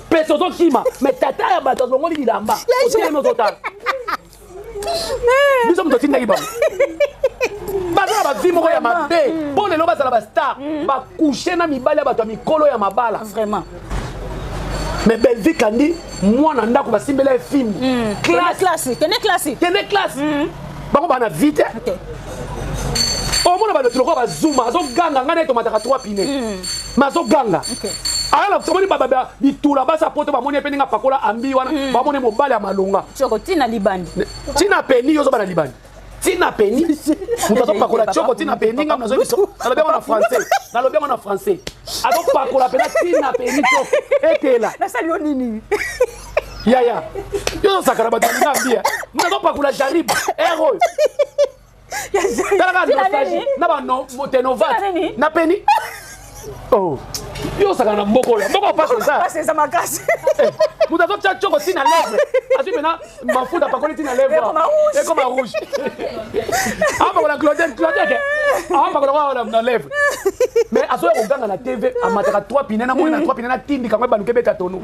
pese, ozokima. Mais tata ya bato alongoli bilamba, otelemi ozotala. Biso moto atindaki bango, baza na bavie moko ya mabe mpo lelo bazala bastar, bakushe na mibali ya bato ya mikolo ya mabala. Vraiment. Mais Bellevue Kandi, mwana ndako basimbela ye film. Classe, kende classe. Kende classe. Bango bana vie te. Omona bato lokola bazuma, azoganga ngai na ye tomataka 3 pine, mais azoganga ayala. Omoni bitula basi apoto, bamoni ye mpe ndenge apakola ambi wana, bamoni mobali ya malonga. Ntina libandi. Ntina peni, yo ozoba na libandi, ntina peni, moto azopakola tioko ntina peni. Ngai nazoyebi, nalobi yango na français, nalobi yango na français, azopakola mpena ntina peni, tioko etela. Nasali yo nini? Yaya, yo ozosakana bato balinga mbia, moto azopakola jarib ere oyo, talaka nostalgie na banotenovate na peni. Oh, yo osakana na mboka oyo, mboka opasi. Eza eza makasi. Moto azotia tioko ntina lèvre, azwi mpena mafuta, apakoli ntina lèvre, ekoma rouge, apakola Claudette, Claudette apakola kwa na lèvre, mais azoya koganga na TV, amataka 3 pine na moi na 3 pine na tindika ngo ebaluka ebeta tono.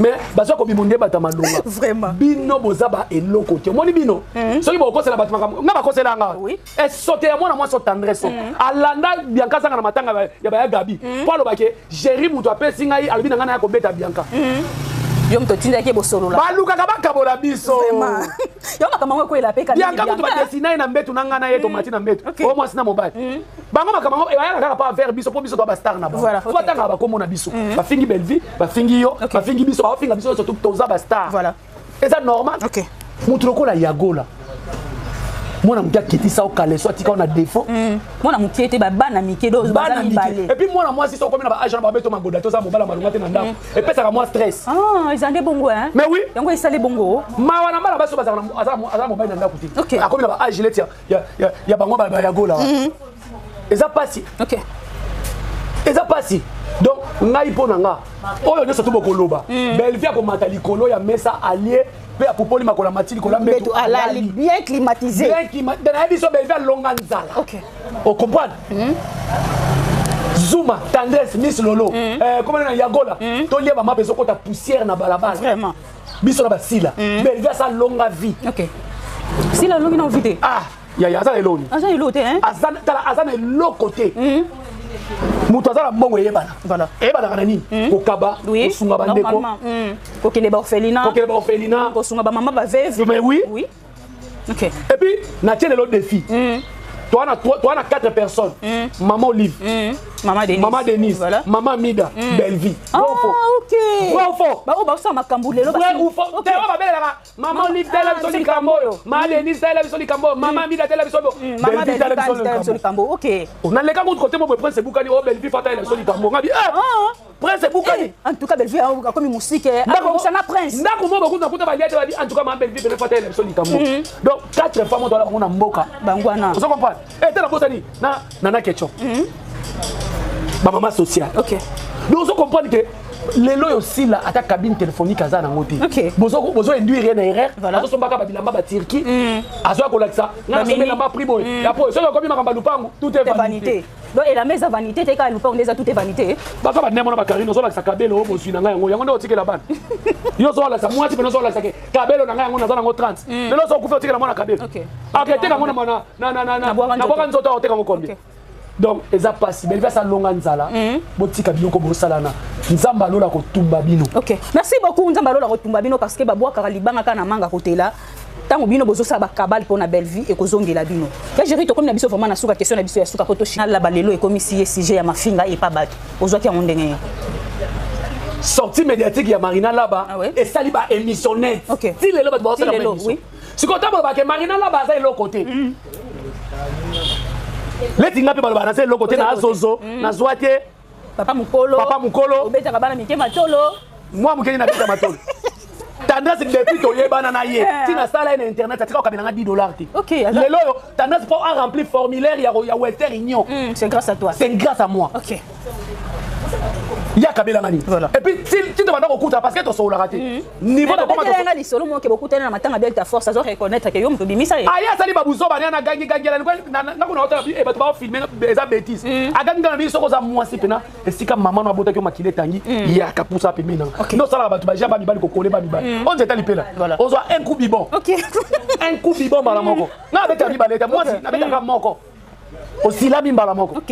Mais baza kobima nde bato ya malonga. Vraiment. Bino boza ba eloko te. Omoni bino, soki bokosela bato makambo nga bakosela nga, esote ya mwana mwasi otendresse alanda Bianca azanga na matanga ya baya Gabi mpo alobake Géri moto apesi ngai, alobi na ngai naya kobeta Bianca. Yo moto otindaki bosolola. Balukaka bakabola biso. Yo makambo yango ekwela mpe Bianca kutu badesina ye na mbetu na ngai na ye tomati na mbetu o mwasi na mobali. Bango makambo yango bayaka kaka pa vers biso mpo biso toa bastar na bango. Fo batangaka bakombo na biso. Bafingi Bellevue, bafingi yo, bafingi biso, baofinga biso nyonso toza bastar. Eza normal. Moto lokola Yagola mwana moke akitisa okaleso atika na défaut. Mwana moke te, bana mike do baza mibale. Et puis mwana mwasi so okomi na baage na babeto magoda toza mobala malonga te na ndako, epesaka mwa stress. Ah, eza nde bongo hein. Mais oui, yango esali bongo. Mawa na bana basi bazala aza mobali na ndako te, akomi na baage leti ya bango bayagola, eza pasi. Eza pasi. Donc ngai mpo na nga oyo nyonso to bokoloba, Bellevue akomata likolo ya mesa alie mpe apupoli makolo, amati likolo ya mbeto, alali bien climatisé. Bien climatisé. Nayebi so Bellevue alonga nzala. Ocomprendre? Zuma, Tendresse, Miss Lolo, komona na Yagola, tolia bamape ezokota poussière na balabala. Vraiment. Biso na basila, Bellevue asa longa vie. Sila alongi na vie te. Ah yaya, aza na eloni. Aza eloko te hein. Tala, aza na eloko te. Moto aza na mbongo eyebana. Eyebanaka na nini? Kokaba, kosunga bandeko. Kokende baorphelinat. Kokende baorphelinat. Kosunga bamama baveuve. Mais oui. Oui, ok. Et puis natie lelo défi. Toi na toi na quatre personnes. Maman Olive. Maman Denise. Maman Denise. Voilà. Maman Mida, Bellevue. Ah, ok. Vrai ou faux? Ba oyo basala makambo lelo. Vrai ou faux? Te oyo babelelaka Maman Olive tela biso likambo oyo, Mama Denise tela biso likambo oyo, Mama Mida tela biso oyo, Mama Bellevue tela biso likambo. Ok. Naleka kutu kote mo boye, Prince ebukani oyo, Bellevue fata tela biso likambo. Ngabi eh Prince ebukani. En tout cas Bellevue akomi musike, akomisa na Prince. Ndako mo bokuta kuta balia te, babi en tout cas ma Bellevue pene fata tela biso likambo. Donc quatre femmes toala bango na mboka. Bango wana. Ozo comprendre? Eh tela bosani na nana ketchup. Bamama sociale. Donc ozo comprendre que lelo oyo osila ata cabine téléphonique aza nango te, bozo induire ye na erreur. Azosombaka babilamba baturquie, azoya kolakisa nga nasombi elamba prix boye. Ya po soki okomi makambo ya lupangu, tout est vanité. Donc elamba eza vanité te, kaka lupangu nde eza tout est vanité. Baza bandemo na bakarine, ozolakisa kabelo oyo bozwi na ngai, yango yango nde otikela bana. Yo ozolakisa mwasi pene, ozolakisa ke kabelo na ngai yango naza nango 30. Lelo ozo okufi, otikela mwana kabelo, aketeka yango na bwaka nzoto, akoteka yango combien? Donc eza pasi. Bellevue asalonga nzala. Botika biloko bosalana, Nzambe alola kotumba bino. Ok, merci beaucoup. Nzambe alola kotumba bino, parce que babwakaka libanga kaka na manga kotela. Ntango bino bozosala bakabale mpo na Bellevue, ekozongela bino. Ya Géri, tokomi na biso vraiment na suka. Question na biso ya suka po toshinalaba lelo, ekomisi ye sujet ya mafinga epa bato, ozwaki yango ndenge nini? Sortie médiatique ya Marina Laba esali ba émission net. Ti lelo bato baosala ba émission. Sikoyo ntango balobaka Marina Laba aza eloko te, leti nga mpe balobaka naza eloko te, na azozo nazwa te. Papa mokolo. Papa mokolo. Obetaka bana mike matolo. Mwa mokeli nabeta matolo. Tendresse, depuis toyebana na ye ntina asala ye na internet, atika kokabela nga 10 $ te. Lelo oyo Tendresse mpo aremplir formulaire ya Western Union, c'est grâce à toi. C'est grâce à moi. Ye akabelanga nini? Et puis ti tobanda kokuta, parce que tosololaka te niveau. Tokomanga lisolo moke, bokutani na matanga Delta Force, azo reconnaître ke yo moto obimisa ye. Aye asali babuzoba ne nagangi gangela ngakuna otala bato baofilme, eza bêtise. Agangi nga na bino, soki oza mwasi mpena esika mama no abotaki yo, makili etangi, yaka pusa pembeni nanga. Nde osalaka bato baja bamibali kokole bamibali o nzeta lipela, ozwa un coup bibon, un coup bibon mbala moko. Nga nabetaka mibale te, mwasi nabetaka moko, osilami mbala moko.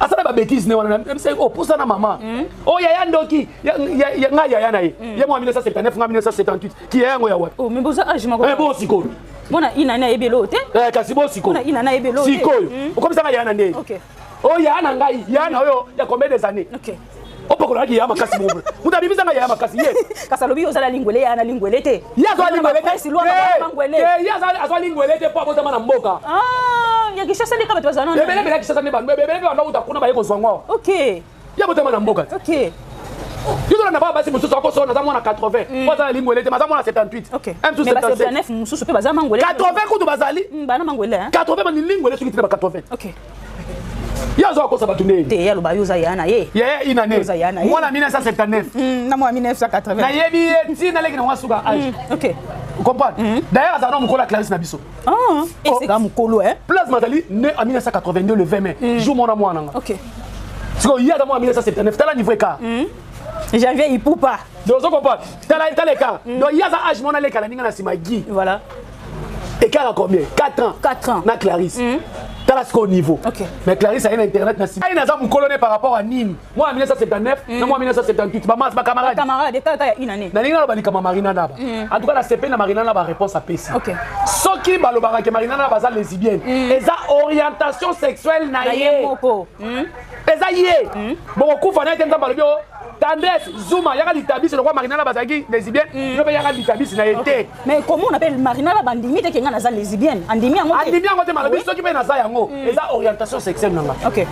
Asala babêtise ne wana opusa na mama o yaya ndoki nga yaya na ye, ye mwa 1979, nga 1978, ki yaya yango ya wapi? Mais boza âge moko. Bo sikoyo. Mona ina na yebi eloko te. Kasi bo sikoyo. Mona ina na yebi eloko te. Sikoyo okomisanga yaya na nde o yaya na ngai, yaya na oyo ya combien des années? Opakolaki yaya makasi moko, moto abimisanga yaya makasi ye. Kasi alobi ozala lingwele, yaya na lingwele te. Ye azwa lingwele te, ye azwa lingwele te mpo abotama na mboka. Ya Kinshasa nde ka bato bazala. Ebele ebele ya Kinshasa nde ebele mpe banda uta kuna baye kozwa ngo. Ye abotama na mboka. Yo tolanda baa basi mosusu akoso naza mwana 80 po aza na lingwele te, maza mwana 78. M mosusu mpe baza mangwele. 80 kutu bazali. Bana mangwele. 80 bani lingwele soki tina ba 80. Ye aza akosa bato ndeni. Te, ye aloba yo oza ya na ye. Yaya inane. Oza ya na ye. Mwana 1979. Na mwana 1980. Nayebi ye ntina leki na mwa suka âge. Comprendre? D'ailleurs azala na mokolo ya Clarisse na biso. Ah, esika mokolo, eh? Plasma azali né en 1982 le 20 mai, jour mwana mwana nga. Sikoyo ye aza mwana 1979, tala niveau écart. Janvier Ipupa. Donc ozo comprendre, tala tala écart. Donc ye aza âge mwana aleka na ninga na nsima gi. Voilà. Écart à combien? 4 ans. 4 ans. Na Clarisse. Tala sikoyo niveau. Mais Clarisse aye na internet na nsima. Aye naza mokolo ne par rapport à nini? Moi en 1979, na moi 1978, ba mas ba camarade. Camarade kaka ya une année. Nalingi naloba likambo ya Marina Naba. En tout cas nasepeli na Marina Naba réponse apesi. Soki balobaka ke Marina Naba aza lesbienne, eza orientation sexuelle na ye. Moko. Eza ye. Bokokufa na ye te. Nzambe alobi o Tendresse Zuma yaka litabisi lokola Marina Naba azalaki lesbienne, yo mpe yaka litabisi na ye te. Mais comment on appelle Marina Laba andimi te ke nga naza lesbienne? Andimi yango te. Andimi yango te, malobi soki mpe naza yango, eza orientation sexuelle na nga. Ok,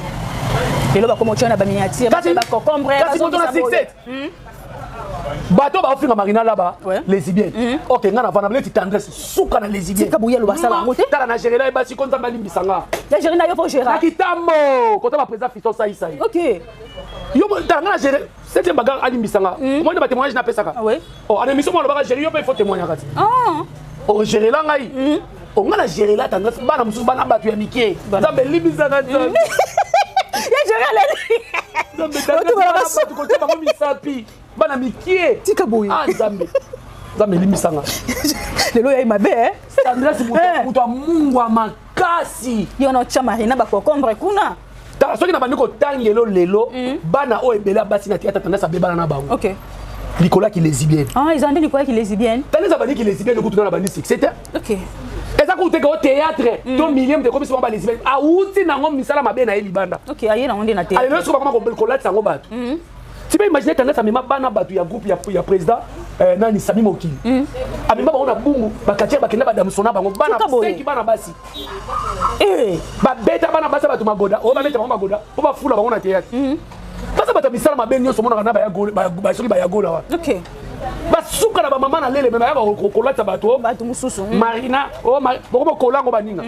lelo bakoma otya na baminiature bacocombre. Kasi moto na succès, bato baofinga Marina Laba lesbienne. Ok, nga na vanda neti Tendresse suka na lesbienne. Tika boye, aloba asala yango te. Tala na gérela ye basi ko Nzambe alimbisa nga. Ya géri na yo mpo géra. Na kitambo kota baprésident Fiston Saisai. Yo tala, nga na géré septième bagarre, alimbisa nga. Omoni batémoignage napesaka. Oh, ana émission mo alobaka géri yo mpe il faut témoignaka ti ogérela ngai. Onga na gérela Tendresse, bana mosusu, bana bato ya mike. Nzambe elimbisanga, Nzambe. Ya géri aleli. Nzambe, bato kotia bango misapi, bana mikie. Tika boye. Ah Nzambe, Nzambe elimbisanga. Lelo yayi mabe. Tendresse moto amungwa makasi. Yo na otya Marina bacocombre kuna. Tala, soki na bandi kotangelo lelo, bana oyo ebele ya basi na théâtre, Tendresse abebana na bango likolo ya kilesbienne. Ah, eza nde likolo ya kilesbienne. Tendresse abandi kilesbienne kutu na bandi succès te. Eza kutu teke o théâtre to milieu moto ekomisi bango balesbienne, awuti nango misala mabe na ye libanda. Ok, aye nango nde na théâtre. Alelo soki bakoma kolatisa yango bato, tu peux imaginer, Tendresse amema bana bato ya groupe ya président nani, Sami Mokili, amema bango na Bungu, bakatiere bakenda badamsona bango bana 5, bana basi. Babeta bana basi ya bato magoda oyo, babeta bango magoda mpo bafula bango na théâtre. Baza bato ya misala mabe nyonso. Omonaka na soki bayagola wana, basuka na bamama na lele, me bayaka kolatisa bato. Bato mosusu. Marina bokoma kolango baninga.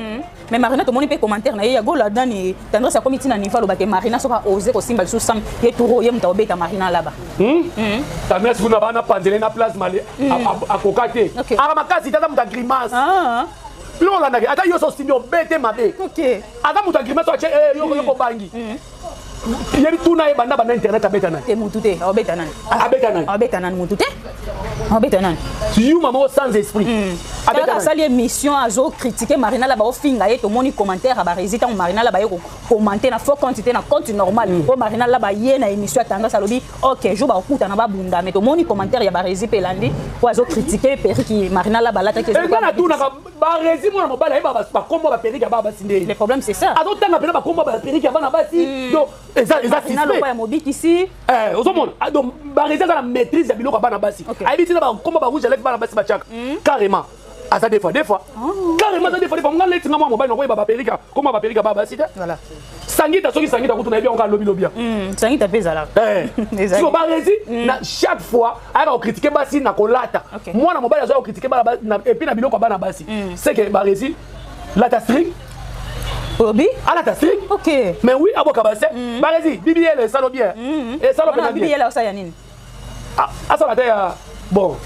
Mais Marina, tomoni mpe commentaire na ye ya Gola nani, Tendresse akomi ntina niveau alobake Marina soki aose kosimba lisusu sam ye turo, ye moto akobeta Marina Laba. Tendresse kuna bana panzele na place male akoka te. Aka makasi te, aza moto ya grimace. Biloko olandaki, ata yo so osimbi obete mabe. Aza moto ya grimace, atie yo kobangi yebi. Tuna ye banda banda internet, abeta nani? Te, mutu te. Abeta nani? Abeta nani? Abeta nani? Mutu te. Abeta nani? Yuma moko sans esprit. Abeta. Asali émission, azocritique Marina Laba, ofinga ye. Tomoni commentaire ya baresi ntango Marina Laba ye kocommenter na faux compte te, na compte normal oyo Marina Laba ye na émission ya Tendresse, alobi ok, jour bakokutana babunda. Mais tomoni commentaire ya baresi mpe elandi oyo azocritique perruque Marina Laba alataki. Eza natunaka baresi, mwana mobali ayeba bakombo baperruque ya bana basi nde. Le problème, c'est ça. Azotanga mpena bakombo baperruque ya bana basi, donc eza eza ya mobikisi. Ozomona, donc baresi aza na maîtrise ya biloko ya bana basi, ayebi ntina bakombo barouge alèvre bana basi batiaka carrément. Aza des fois des fois carrément, aza des fois des fois. Nga neti nga mwana mobali, nakoyeba baperruque, kombo baperruque ya bana basi te. Sangita, soki Sangita kutu nayebi yango kaka lobi lobi. Sangita mpe ezalaka. Siko baresi na chaque fois ayaka kocritiquer basi na kolata. Mwana mobali azoya kocritiquer bana et puis na biloko ya bana basi, c'est que baresi lata string. Olobi? Alata string. Mais oui, aboka base baresi bibiele esalo bien, esalo mpenza bien. Bibiele osala nini? Asala te ya bon,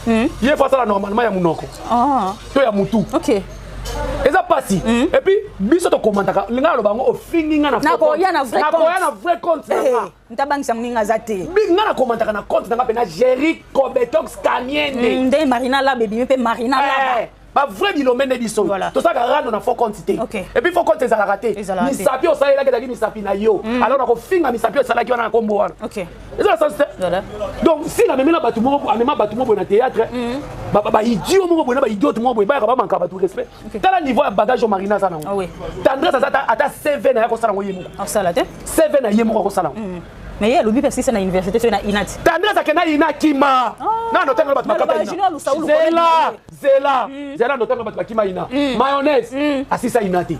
ye fo asala normalement ya monoko to ya mutu. Eza pasi. Et puis biso tokomantaka, linga aloba yango, ofingi nga. Nakoya na vrai. Nakoya na vrai compte na nga. Ntabangisa moninga aza te. Nga na komantaka na compte na nga mpe na Géri Cobetox Kamiende. Nde Marina Laba ebimi mpe Marina Laba. Bavrai bilombe nde biso tosalaka rando na faux compte te. Et puis faux compte ezalaka te. Misapi osalelaki ezalaki misapi na yo, alors nakofinga misapi osalaki wana na nkombo wana, eza na sens te. Donc sila amemi na bato moko, amema bato moko boye na théâtre, baidiot moko boye na baidiote moko boye, bayaka bamanka bato respect. Tala niveau ya bagage oyo Marina aza nango. Tendresse aza ata CV na ye akosala yango ye moko. Asala te. CV na ye moko akosala yango. Mais ye alobi mpe asisa na université soki na INAT. Tendresse akenda INA, kima nano otangela bato bakata. Zela, zela, zela, notanga bato bakima INA. Mayonnaise asisa INA te.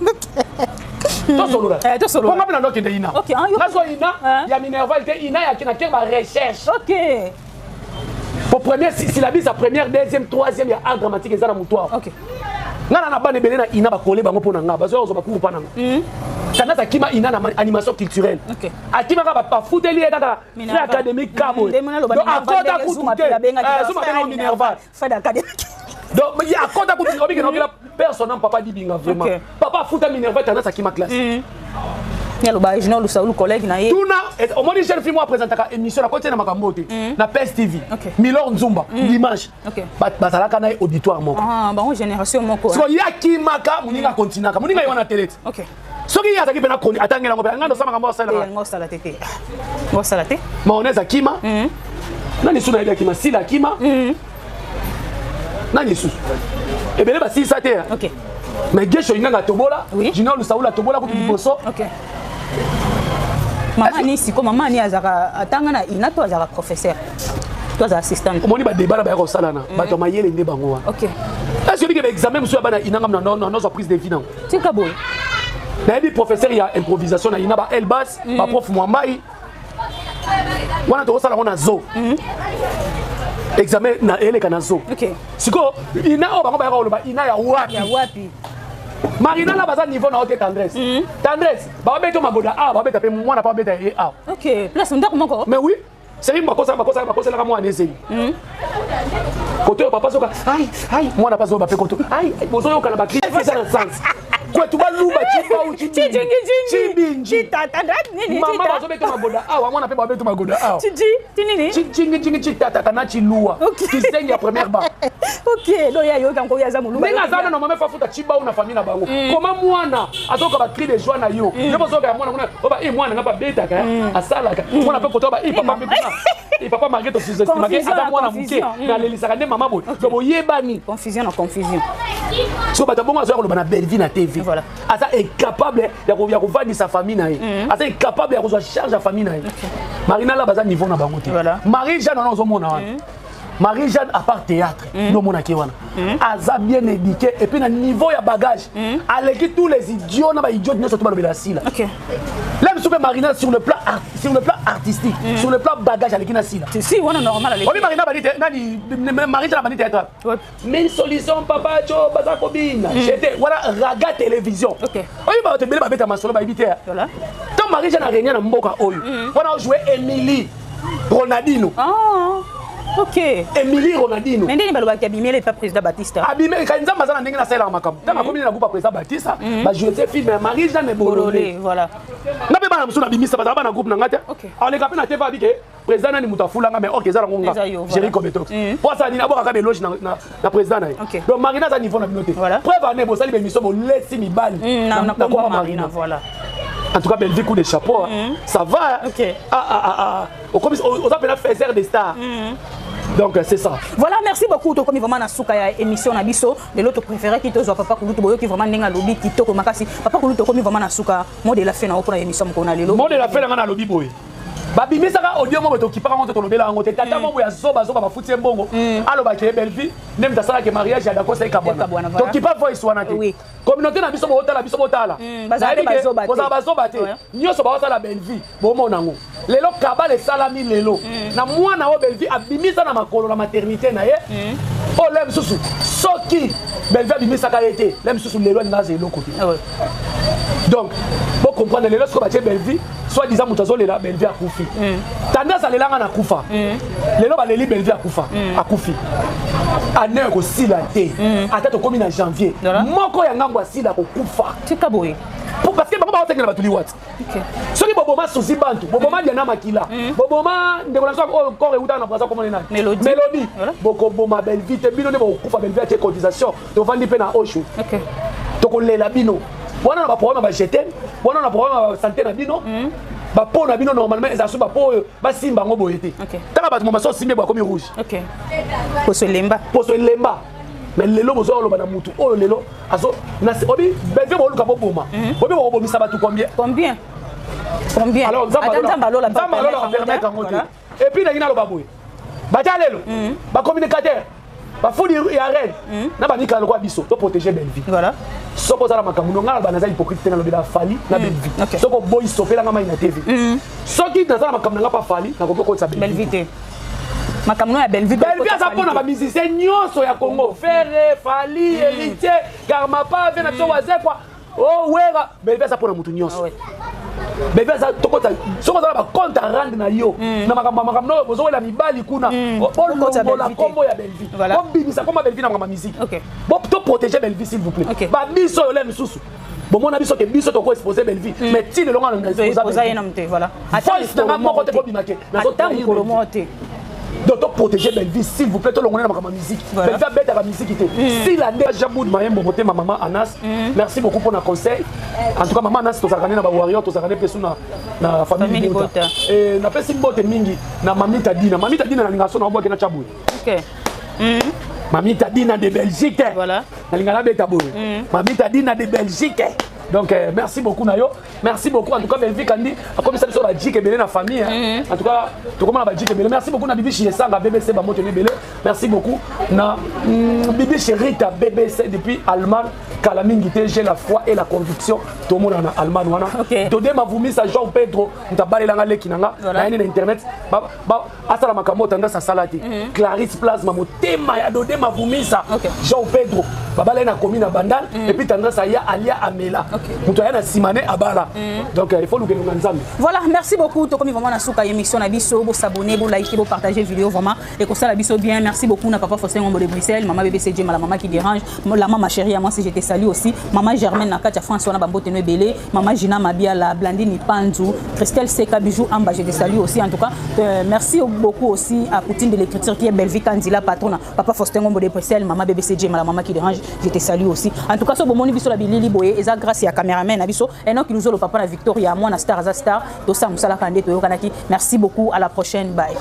Tosolola ponga mpe na ndokende INA, nazwa INA ya minerval te, INA yaki na ke barecherche. Po première syllabus ya première, deuxième, troisième ya art dramatique eza na motu awa. Nga na bana ebele na INA bakole bango mpo na nga, bazwa kozwa bacours mpa nanga. Tandis akima INA na animation culturelle, akimaka, bafuteli ye kaka frais académique kaboye, donc akota kutu te. Zuma abenga minerval, donc akota kutu obike nokela personne. Papa Dibinga, vraiment, papa afuta minerval, tendance akima classe. Aloba Junior Lusaulu, collègue na ye. Tuna omoni jeune fille mo apresentaka émission na kotia na makambo te na PS TV, Milor Nzumba, dimanche bazalaka na ye auditoire moko. Bango génération moko. Siko ye akimaka, moninga akontinaka, moninga ye wana tele te. Soki ye azalaki mpe na chronique, atangela yango mpe ngai ndosala makambo asalaka. Ngo osala te te. Ngo osala te. Mayonnaise akima. Nani lisusu nayebi akima? Sila akima. Nani lisusu? Ebele basilisa te. Ok. Mais Gesho inganga tobola, Oui. Junior Lusaula tobola kutu liboso. Ok. Mama ni siko mama ni azaka atanga na ina to azaka professeur. To azaka assistant. Omoni badeba na baya kosalana, bato ya mayele nde bango wana. Ok. Est ce que baexamen mosusu ya bana inanga na nozwa prise de vie nango? Tika boye. Nayebi professeur ya improvisation na ina, ba Elbas, baprof Mwambai wana, tokosala yango na zo examen na eleka na zo. Ok. Sikoyo ina oyo bango bayaka koloba, ina ya wapi? Ya wapi? Marina na baza niveau na yo te. Tendresse, Tendresse, babeta magoda awa, babeta mpe mwana mpe babeta ye awa. Ok. Place ndako moko. Mais oui, seri bakosalaka mwana ezeli koto oyo papa soka ai ai, mwana mpe azoyoba mpe koto ai ai, bozoyokana bacri eza na sens kwetu baluba cibau. Chijingi. Cibinji. Chitata nini? Mama. Chita. Bazobeta magoda awa, mwana mpe babeta magoda awa. Chiji. Tinini? Chijingi chitatata na chiluwa. Ok. Kisengi ya première ba. Ok. Do ya yoka ngo ya za muluba. Ndenge aza wana, mama fafuta cibau na famille na bango. Koma mwana azoyoka bacri de joie na yo, yo bozoyoka ya mwana kuna oyo ba i mwana nga babetaka, asalaka mwana mpe koto ba i papa mpe kuna i papa, malgré tosous-estimake Confusion ata na mwana moke, confusion. mais alelisaka nde mama boye, donc boyebani. Confusion na confusion. So bato bongo azoya koloba na Bellevie na TV. Voilà. Aza incapable ya kovandisa famille na ye, aza incapable ya kozwa charge ya famille na ye. Marina la baza niveau na bango te. Voilà. Marie Jeanne wana ozomona wana, Marie Jeanne, à part théâtre nde omonaki wana, aza bien éduqué et puis na niveau ya bagage aleki tous les idiots na baidiots nyonso to balobela sila. Ok. La biso mpe Marina, sur le plan artistique, sur le plan bagage, aleki na sila. Si si, wana normal ale. Obi Marina bandi te nani, Marie Jeanne bandi théâtre. Ouais. Mille solution papa jo baza kobina jete wana raga télévision. Ok. Oyo bato ebele babeta masolo bayebi te. Voilà. Ntango Marie Jeanne arenia na mboka oyo wana, ojoue Émilie Ronaldino. Ah. Ok. Émilie Ronaldino. Mais ndeni balobaki abimele pa président Batista. Abime kai, Nzambe aza na ndenge nasalelaka makambo. Ntango akomi na groupe ya président Batista, bajoue te film ya Marie Jeanne Bolole. Bolole, voilà. Nga mpe bana mosusu nabimisa, bazala bana groupe na nga te. Ok. Aleka mpe na te abi ke président nani moto afulanga, mais ok, eza nango nga. Eza yo, voilà. Géri Cobetox po asala nini? Abwakaka beloge na président na ye. Ok. Donc Marina aza niveau na bino te. Voilà. Preuve ane bosali bémission, bolesi mibali Na na komba komba Marina, Marina. voilà. En tout cas, Bellevue, coup de chapeau, hein. Ça va, hein? Ok. Ah ah ah ah, okomi oza mpena faiseur de star, donc c'est ça. Voilà, merci beaucoup. Tokomi vraiment na suka ya émission na biso. Lelo to préféré ki tozwa papa Kulutu, boyoki vraiment ndenge alobi kitoko makasi. Papa Kulutu, tokomi vraiment na suka. Mot de la fin na mpona émission moko na lelo. Mot de la fin na nga, nalobi boye: babimisaka audio moko tokipaka ngo te, tolobela yango te. Tata moko ya zoba zoba bafuti ye mbongo, alobaki ye Bellevue nde moto asalaki mariage ya Dakosa Ekabwana, ekabwana. voilà. Tokipa voice wana te. Communauté na biso, botala biso, botala. Bazala mpe bazoba te. Bozala bazoba te. Nyonso baosala Bellevue, bomona yango lelo, kabale esalami lelo na mwana oyo Bellevue abimisa na makolo na maternité na ye. Oyo le mosusu, soki Bellevue abimisaka ye te, le mosusu lelo alinga aza eloko te. Ah ouais. Donc bocomprendre, lelo sikoyo batie Bellevue soit disant moto azolela Bellevue akufi. Tendance alelanga na kufa, lelo baleli Bellevue akufa, akufi. Ane ekosila te, ata tokomi na janvier. Voilà. Moko ya ngambo asila kokufa. Tika boye. Parce que bango baotengela bato liwati. Soki boboma Susi Bantu, boboma Diana Makila, boboma ndeko na biso oyo corps eutaka na Braza, komona nani? Mélodie. Mélodie. Voilà. Bokoboma Bellevue te, bino nde bokokufa. Bellevue atie cotisation, tovandi mpe na oshu. Tokolela bino wana na baproblème ya bajeteme wana, na problème ya basanté na bino, bapo na bino normalement ezala so bapo oyo basimba yango boye te. Tanga bato momaso osimbi boye akomi rouge. Ok. Poso elemba. Poso elemba. Mais lelo bozo oloba na mutu oyo lelo azo obi Bellevue, boluka boboma, obi bokobomisa bato combien? Combien? Combien? Alors Ata Nzambe alola Nzambe alola apermettre yango te. Voilà. Et puis ndenge naloba boye, batia lelo bacommunicateur bafudi ya reine na bamikala lokola biso, toprotéger Bellevue. Voilà. Soki oza na makambo no, ngai naloba, naza hypocrite te, nalobela Fali na Bellevue. Soki oboyi, sopelanga mai na TV. Soki naza na makambo na nga pa Fali, nakoki okotisa Bellevue Bellevue te. Makambo no ya Bellevue. Bellevue aza mpona bamusicien nyonso ya Congo: Ferre, Fali, Héritier, Karmapa ve na biso, Wazekwa, o Wera. Bellevue aza mpona motu nyonso. Ah ouais. Bellevue aza tokota. Soki oza na bacompte à rendre na yo na makambo ya makambo no, bozowela mibali kuna, Bokota bolongola Bellevue te. nkombo ya Bellevue. Voilà. Bobimisa nkombo ya Bellevue na makambo ya musique. Toprotéger Bellevue, s'il vous plaît. Babiso oyo le misusu bomona biso ke biso toko expose Bellevue, mais ti lelo nga na Oza ye na te, voilà. Voice na nga moko te bobima te. Ata mokolo moko te. Donc toprotéger Bellevie, s'il vous plaît. Tolongone na makambo ya musique. Bellevie abetaka musique te. Sila nde Jaboud Mayembo motema. Mama Anas, merci beaucoup mpona conseil. En tout cas, mama Anas, tozalaka nde na bawarrior, tozalaka nde mpe su na famille libota. Napesi mbote mingi na Mamita Dina. Mamita Dina, nalingaka so na obwaki na Tya boye. Mamita Dina de Belgique. Nalinga nabeta boye, Mamita Dina de Belgique. Donc merci beaucoup na yo, merci beaucoup. En tout cas, Bellevie Kandi akomisa biso bajike ebele na famille, hein. En tout cas, tokomona bajike ebele. Merci beaucoup na Bibi Esanga BBC, bamoto ebele. Merci beaucoup na Bibi Rita BBC depuis Allemagne. Kala mingi te, j'ai la foi et la conviction, tomona na Allemagne wana. Tode Mavumisa Jean Pedro, moto abalelanga leki na nga. Nayeni na internet asala makambo tendance asala te. Clarisse Plasma, motema ya Dode Mavumisa Jean Pedro, babala ye na komi na Bandal. Et puis tendance aya alia amela, moto aya na nsima ne abala. Donc il faut lukelonga Nzambe. Voilà, merci beaucoup. Tokomi vraiment na suka émission na biso. Bosabonner, boliker, bopartager vidéo, vraiment ekosala biso bien. Merci beaucoup na papa Faustin Ngombo de Bruxelles, maman BBC Djema, la maman qui dérange, la maman chérie à moi, si je te salue aussi. Maman Germaine na kati ya France wana, bambote no ebele. Maman Gina Mabiala, Blandine Panzu, Christelle Seka, Bijou Amba, je te salue aussi. En tout cas, merci beaucoup aussi à Poutine de l'écriture qui est Bellevie Kandila, patronne papa Faustin Ngombo de Bruxelles, maman BBC Djema, la maman qui dérange, je te salue aussi. En tout cas, so bomoni biso la bilili boye, eza grâce ya caméraman na biso Enoch Luzolo, papa na Victoria, mwana star aza star. Tosala mosala kande toyokanaki. Merci beaucoup, à la prochaine, bye.